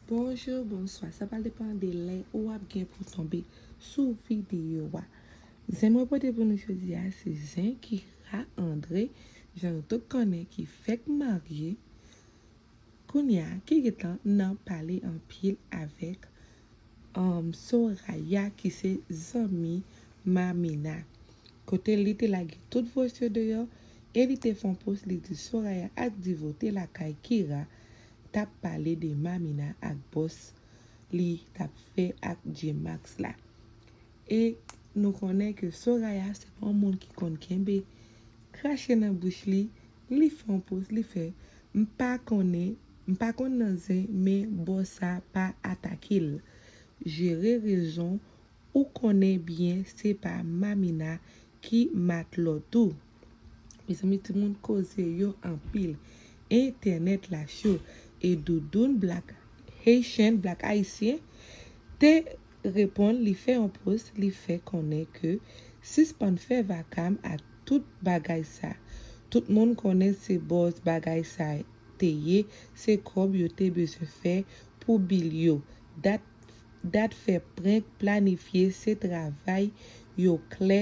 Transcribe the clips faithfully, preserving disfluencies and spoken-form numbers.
Bonjou, bonswa. Sa pral depann de lè ou ap gen pou tonbe sou videyo a. Zen mwen pote pou nou jodi a, se zen Kira Andre. Jan nou tout konnen, ki fèk marye. Kounye a, ki gentan nan pale anpil avèk um, Soraya, ki se zanmi Mamina. Kote li te lage tout vòs yo deyò, e li te fè yon post, li di Soraya ak Divo te lakay Kira, t ap pale de Mamina ak bòs li t ap fè ak G-Max la. E nou konnen ke Soraya se pa yon moun ki konn kenbe krache nan bouch li, li fè yon post, li fè, m pa konnen, m pa konn nan zen, men bòs sa pa atake l. Jere rezon, ou konnen byen se pa Mamina ki matlòt ou. Mezanmi, timoun, koze yo anpil. Entènèt la cho. E Doudoun Black Haitian, Black Ayisyen, te reponn, li fè yon post, li fè konnen ke sispann fè vakam ak tout bagay sa. Tout moun konnen se bòs bagay sa te ye, se kòb yo te bezwen fè pou bil yo. Dat dat fè prank planifye, se travay yo klè,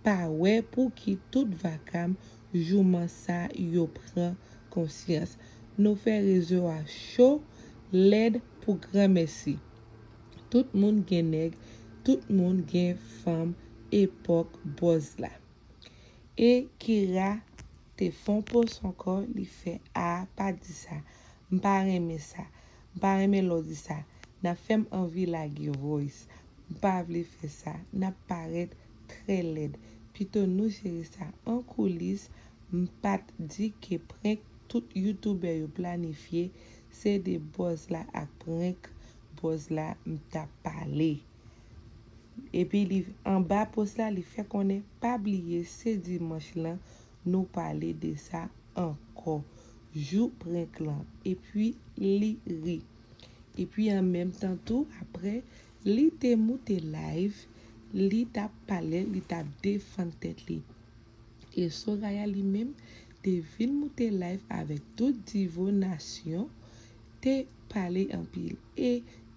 pa wè pou ki tout vakam jouman sa yo pran konsyans. Nou fè rezo a cho, lèd pou granmèsi. Tout moun gen nèg, tout moun gen fanm epòk bòz la. E Kira te fè yon post ankò, li fè, a, pa di sa. M pa renmen sa. M pa renmen lè w di sa. N ap fè m anvi lage voice. M pa vle fè sa. N ap parèt trè lèd. Pito nou jere sa an koulis. M pa t di ke prank tout youtubè yo planifye, se de bòz la ak prank bòz la m t ap pale. Epi li anba post la, li fè konnen pa bliye se dimanch lan nou pale de sa ankò, jou prank lan. Epi li ri. Epi an menm tan tou, apre, li te moute live, li t ap pale, li t ap defann tèt li. E Soraya li menm te vin moute live avèk tout Divo Nasyon, te pale anpil. E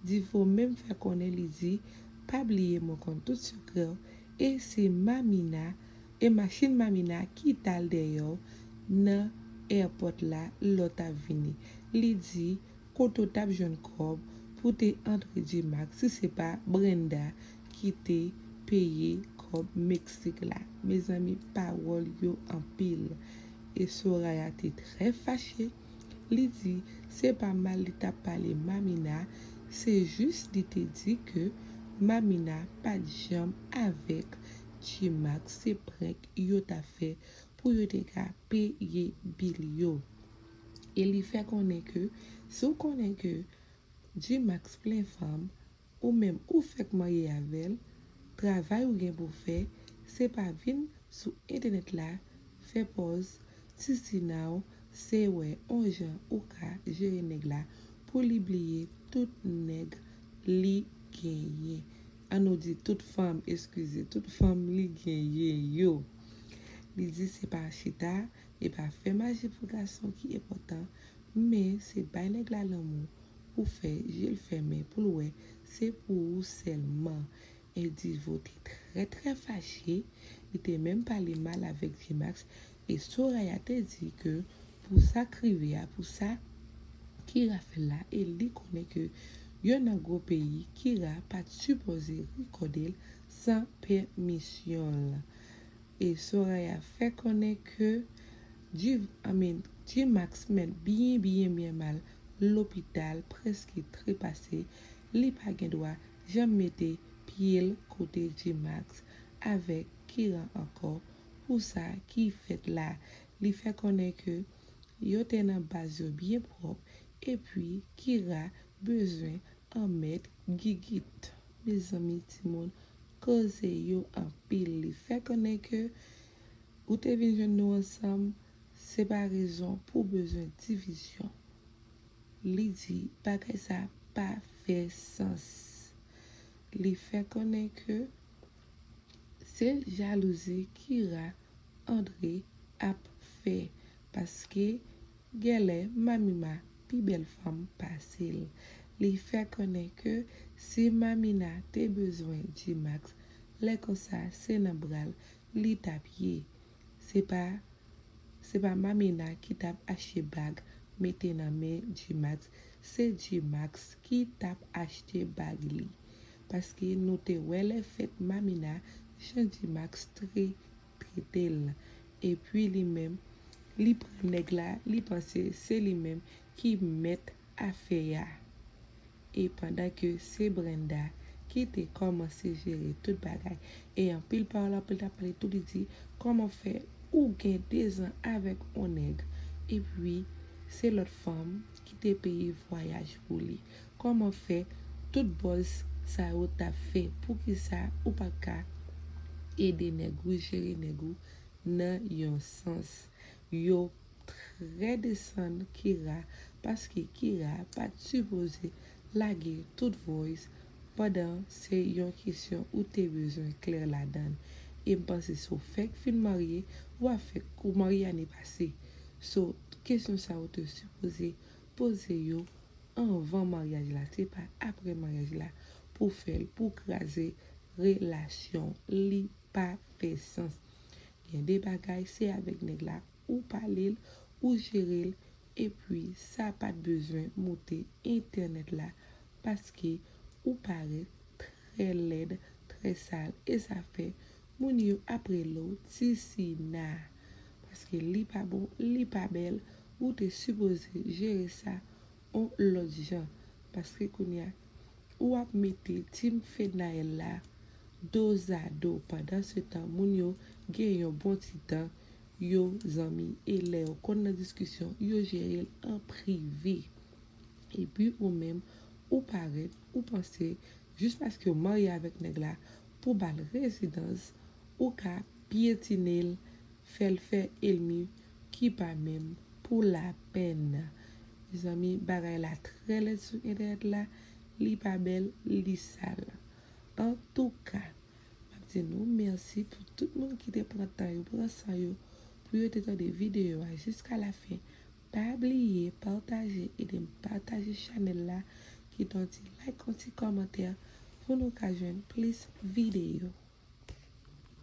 Divo menm fè konnen, li di, pa bliye mwen konn tout sekrè w, e se Mamina, e machin Mamina ki t al dèyè w nan èpòt la lè w t ap vini. Li di, kote w t ap jwenn kòb pou te antre G-Max si se pa Brenda ki te peye kòb Meksik la? Mezanmi, pawòl yo anpil. E Soraya te trè fache. Li di se pa mal li t ap pale Mamina, se jis li te di ke Mamina pa t janm avèk G-Max, se prank yo t ap fè pou yo te ka peye bil yo. E li fè konnen ke si w konnen ke G-Max plen fanm, ou menm ou fèk marye avè l, travay ou gen pou fè, se pa vin sou entènèt la fè pòz tisina w, se wè on jan ou ka jere nèg la pou li bliye tout nèg li genyen. An nou di tout fanm, eskize, tout fanm li genyen yo. Li di se pa chita, e pa fè maji pou gason ki enpòtan, men se bay nèg la lanmou pou fè je l fèmen pou l wè se pou ou sèlman. E Divo te trè, trè fache, li te menm pale mal avèk G-Max, e Soraya te di ke pou sa k rive a, pou sa Kira fè l la, e li konnen ke yo nan gwo peyi, Kira pa t sipoze rekòde l san pèmisyon l. E Soraya fè konnen ke G-, I mean, G-Max mèt byen, byen, byen mal lopital, prèske trepase, li pa gen dwa janm mete pye l kote G-Max avèk Kira ankò pou sa ki fèt la. Li fè konnen ke yo te nan baz yo byen pwòp, epi Kira bezwen anmèt gigit. Mezanmi, timoun, koze yo anpil. Li fè konnen ke ou te vin jwenn nou ansanm, se pa rezon pou bezwen divizyon. Li di bagay sa pa fè sans. Li fè konnen ke se jalouzi Kira Andre ap fè, paske genlè Mamina pi bèl fanm pase l. Li fè konnen ke si Mamina te bezwen G-Max, lè konsa se nan bra l li t ap ye. Se pa, se pa Mamina ki t ap achte bag mete nan men G-Max, se G-Max ki t ap achte bag li. Paske nou te wè lè fèt Mamina, jan G-Max tre, trete l. Epi li menm, li pran nèg la, li panse se li menm ki mèt afè a. E pandan ke se Brenda ki te kòmanse jere tout bagay. E anpil pawòl, anpil t ap pale tou, li di, kòman fè ou gen dezan avèk on nèg? Epi, se lòt fanm ki te peye vwayaj pou li. Kòman fè tout buzz sa yo t ap fè? Poukisa ou pa ka ede nèg ou, jere nèg ou nan yon sans? Yo trè desann Kira, paske Kira pa t sipoze lage tout voice pandan se yon kesyon ou te bezwen klè ladan l. E m panse si w fèk fin marye, w ap fèk ou marye ane pase. So, kesyon sa yo te sipoze poze yo anvan maryaj la, se pa apre maryaj la pou fè l, pou kraze relasyon. Li pa fè sans. Gen de bagay, se avèk nèg la ou pale l, ou jere l, epi sa pa t bezwen moute entènèt la, paske ou parèt trè lèd, trè sal, e sa fè moun yo ap rele w Ti Sina. Paske li pa bon, li pa bèl, ou te sipoze jere sa on lòt jan. Paske kounye a, ou ap mete Team Fednaelle la dozado. Pandan se tan, moun yo gen yon bon ti tan, yo zanmi. E lè yo konn nan diskisyon, yo jere l an prive. Epi ou menm, ou parèt, ou panse, jis paske w marye avèk nèg la, pou ba l rezidans, ou ka pyetine l, fè l fè ènmi ki pa menm pou lapèn. Mezanmi, bagay la trè lèd sou entènèt la, li pa bèl, li sal. Antouka, m ap di nou mèsi pou tout moun ki te pran tan yo, pran san yo, pou yo te tande videyo a jiska lafen. Pa bliye pataje, ede m pataje chanèl la, kite yon ti like, yon ti kòmantè, pou nou ka jwenn plis videyo.